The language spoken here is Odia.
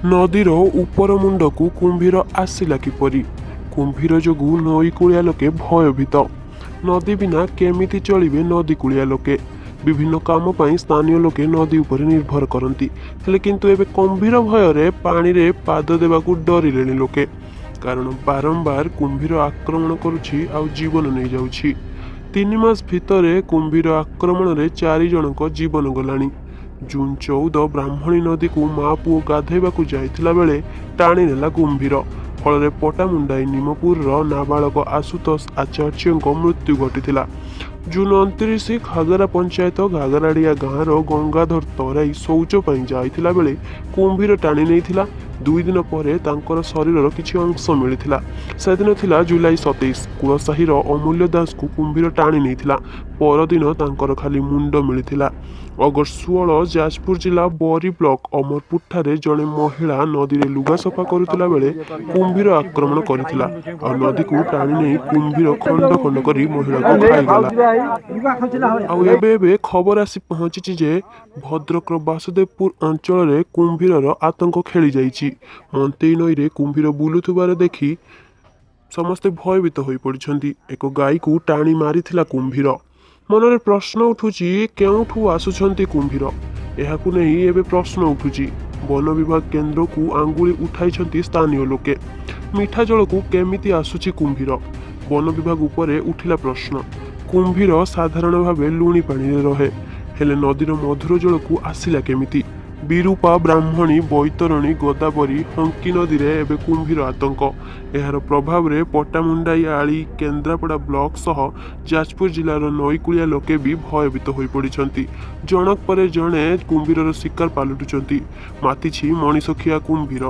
ନଦୀର ଉପର ମୁଣ୍ଡକୁ କୁମ୍ଭୀର ଆସିଲା କିପରି? କୁମ୍ଭୀର ଯୋଗୁଁ ନଈକୂଳିଆ ଲୋକେ ଭୟଭୀତ। ନଦୀ ବିନା କେମିତି ଚଳିବେ ନଦୀକୂଳିଆ ଲୋକେ? ବିଭିନ୍ନ କାମ ପାଇଁ ସ୍ଥାନୀୟ ଲୋକେ ନଦୀ ଉପରେ ନିର୍ଭର କରନ୍ତି। ହେଲେ କିନ୍ତୁ ଏବେ କୁମ୍ଭୀର ଭୟରେ ପାଣିରେ ପାଦ ଦେବାକୁ ଡରିଲେଣି ଲୋକେ। କାରଣ ବାରମ୍ବାର କୁମ୍ଭୀର ଆକ୍ରମଣ କରୁଛି ଆଉ ଜୀବନ ନେଇଯାଉଛି। 3 ମାସ ଭିତରେ କୁମ୍ଭୀର ଆକ୍ରମଣରେ 4 ଜଣଙ୍କ ଜୀବନ ଗଲାଣି। ଜୁନ୍ 14 ବ୍ରାହ୍ମଣୀ ନଦୀକୁ ମା ପୁଅ ଗାଧୋଇବାକୁ ଯାଇଥିଲା ବେଳେ ଟାଣିନେଲା କୁମ୍ଭୀର। ଫଳରେ ପଟ୍ଟାମୁଣ୍ଡାଇ ନିମପୁରର ନାବାଳକ ଆଶୁତୋଷ ଆଚାର୍ଯ୍ୟଙ୍କ ମୃତ୍ୟୁ ଘଟିଥିଲା। ଜୁନ୍ 29 ଘାଗରା ପଞ୍ଚାୟତ ଘାଗରାଡ଼ିଆ ଗାଁର ଗଙ୍ଗାଧର ତରାଇ ଶୌଚ ପାଇଁ ଯାଇଥିଲା ବେଳେ କୁମ୍ଭୀର ଟାଣି ନେଇଥିଲା। 2 ଦିନ ପରେ ତାଙ୍କର ଶରୀରର କିଛି ଅଂଶ ମିଳିଥିଲା। ସେଦିନ ଥିଲା ଜୁଲାଇ 27। କୂଳସାହିର ଅମୂଲ୍ୟ ଦାସଙ୍କୁ କୁମ୍ଭୀର ଟାଣି ନେଇଥିଲା। ପରଦିନ ତାଙ୍କର ଖାଲି ମୁଣ୍ଡ ମିଳିଥିଲା। ଅଗଷ୍ଟ 16 ଯାଜପୁର ଜିଲ୍ଲା ବରୀ ବ୍ଲକ ଅମରପୁରଠାରେ ଜଣେ ମହିଳା ନଦୀରେ ଲୁଗା ସଫା କରୁଥିଲା ବେଳେ କୁମ୍ଭୀର ଆକ୍ରମଣ କରିଥିଲା। ଆଉ ନଦୀକୁ ଟାଣି ନେଇ କୁମ୍ଭୀର ଖଣ୍ଡ ଖଣ୍ଡ କରି ମହିଳାକୁ ଖାଇଗଲା। ଆଉ ଏବେ ଏବେ ଖବର ଆସି ପହଞ୍ଚିଛି ଯେ ଭଦ୍ରକର ବାସୁଦେବପୁର ଅଞ୍ଚଳରେ କୁମ୍ଭୀରର ଆତଙ୍କ ଖେଳିଯାଇଛି। ମନ୍ତେଇ ନଈରେ କୁମ୍ଭୀର ବୁଲୁଥିବାର ଦେଖି ସମସ୍ତେ ଭୟଭୀତ ହୋଇପଡ଼ିଛନ୍ତି। ଏକ ଗାଈକୁ ଟାଣି ମାରିଥିଲା କୁମ୍ଭୀର। ମନରେ ପ୍ରଶ୍ନ ଉଠୁଛି, କେଉଁଠୁ ଆସୁଛନ୍ତି କୁମ୍ଭୀର? ଏହାକୁ ନେଇ ଏବେ ପ୍ରଶ୍ନ ଉଠୁଛି। ବନ ବିଭାଗ କେନ୍ଦ୍ରକୁ ଆଙ୍ଗୁଳି ଉଠାଇଛନ୍ତି ସ୍ଥାନୀୟ ଲୋକେ। ମିଠା ଜଳକୁ କେମିତି ଆସୁଛି କୁମ୍ଭୀର? ବନ ବିଭାଗ ଉପରେ ଉଠିଲା ପ୍ରଶ୍ନ। କୁମ୍ଭୀର ସାଧାରଣ ଭାବେ ଲୁଣି ପାଣିରେ ରହେ, ହେଲେ ନଦୀର ମଧୁର ଜଳକୁ ଆସିଲା କେମିତି? ବିରୂପା, ବ୍ରାହ୍ମଣୀ, ବୈତରଣୀ, ଗୋଦାବରୀ, ହଙ୍କି ନଦୀରେ ଏବେ କୁମ୍ଭୀର ଆତଙ୍କ। ଏହାର ପ୍ରଭାବରେ ପଟ୍ଟାମୁଣ୍ଡାଇ, ଆଳି, କେନ୍ଦ୍ରାପଡ଼ା ବ୍ଲକ ସହ ଯାଜପୁର ଜିଲ୍ଲାର ନଈକୂଳିଆ ଲୋକେ ବି ଭୟଭୀତ ହୋଇପଡ଼ିଛନ୍ତି। ଜଣକ ପରେ ଜଣେ କୁମ୍ଭୀରର ଶିକାର ପାଲଟୁଛନ୍ତି। ମାତିଛି ମଣିଷଖିଆ କୁମ୍ଭୀର।